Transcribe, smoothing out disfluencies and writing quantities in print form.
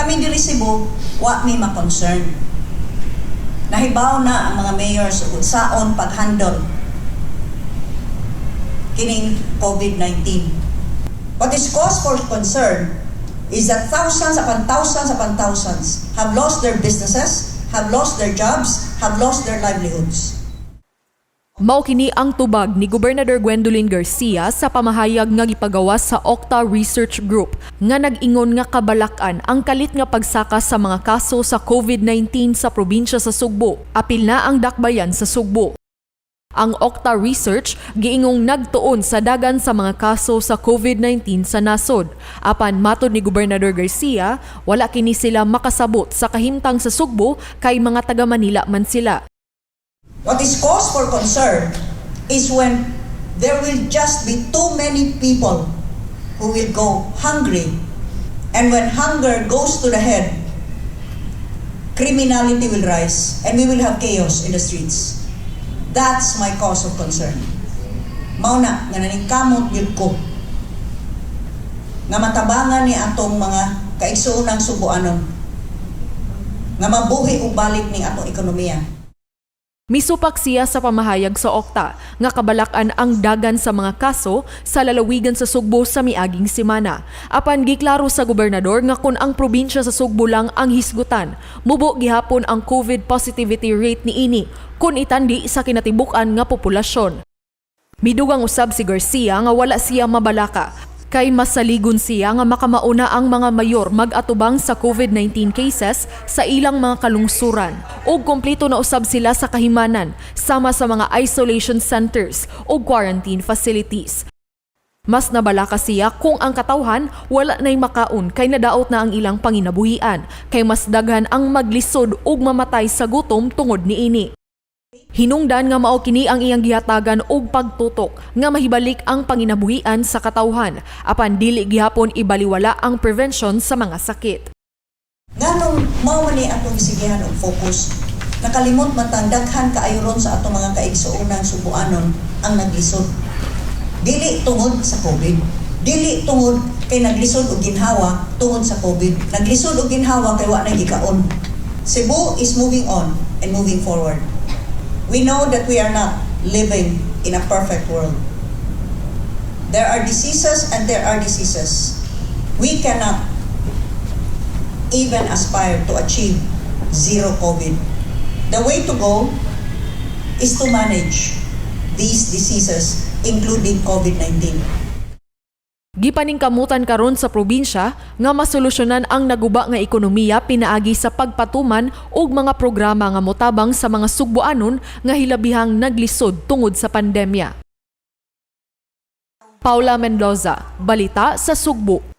Kami diri Cebu, wa mi ma-concern. Nahibaw na ang mga mayors ug unsaon pag-handle kining COVID-19. What is cause for concern is that thousands upon thousands upon thousands have lost their businesses, have lost their jobs, have lost their livelihoods. Mao kini ang tubag ni Gobernador Gwendolyn Garcia sa pamahayag nga gipagawas sa Octa Research Group nga nag-ingon nga kabalakan ang kalit nga pagsaka sa mga kaso sa COVID-19 sa probinsya sa Sugbo. Apil na ang dakbayan sa Sugbo. Ang Octa Research giingong nagtuon sa dagan sa mga kaso sa COVID-19 sa nasod. Apan matod ni Gobernador Garcia, wala kini sila makasabot sa kahimtang sa Sugbo kay mga taga Manila man sila. What is cause for concern is when there will just be too many people who will go hungry. And when hunger goes to the head, criminality will rise and we will have chaos in the streets. That's my cause of concern. Mao na nga naningkamot gyud ko nga matabangan ni atong mga kaigsuonang Subuanon nga mabuhi og balik ning atong ekonomiya. Misupak siya sa pamahayag sa Okta nga kabalakan ang dagan sa mga kaso sa lalawigan sa Sugbo sa miaging semana. Apan giklaro sa gobernador nga kung ang probinsya sa Sugbo lang ang hisgutan, mubo gihapon ang COVID positivity rate niini kung itandi sa kinatibuk-an nga populasyon. Midugang usab si Garcia nga wala siya mabalaka kay masaligon siya nga makamauna ang mga mayor mag-atubang sa COVID-19 cases sa ilang mga kalungsuran ug kompleto na usab sila sa kahimanan sama sa mga isolation centers ug quarantine facilities. Mas nabalaka siya kung ang katawhan wala na'y makaon kay nadaot na ang ilang panginabuhian kay mas daghan ang maglisod ug mamatay sa gutom tungod niini. Hinungdan nga mao kini ang iyang gihatagan og pagtutok nga mahibalik ang panginabuhian sa katawhan apan dili gihapon ibaliwala ang prevention sa mga sakit. Nganong mao man ni atong gisigihan og focus, nakalimot man tang daghan kaayo ron sa atong mga kaigsuonang Subuanon ang naglisod. Dili tungod sa COVID. Dili tungod kay naglisod og ginhawa tungod sa COVID. Naglisod og ginhawa kay wa na gikaon. Cebu is moving on and moving forward. We know that we are not living in a perfect world. There are diseases and there are diseases. We cannot even aspire to achieve zero COVID. The way to go is to manage these diseases, including COVID-19. Gipaningkamutan karon sa probinsya nga masolusyonan ang naguba nga ekonomiya pinaagi sa pagpatuman og mga programa nga motabang sa mga Sugboanon nga hilabihang naglisod tungod sa pandemya. Paula Mendoza, Balita sa Sugbo.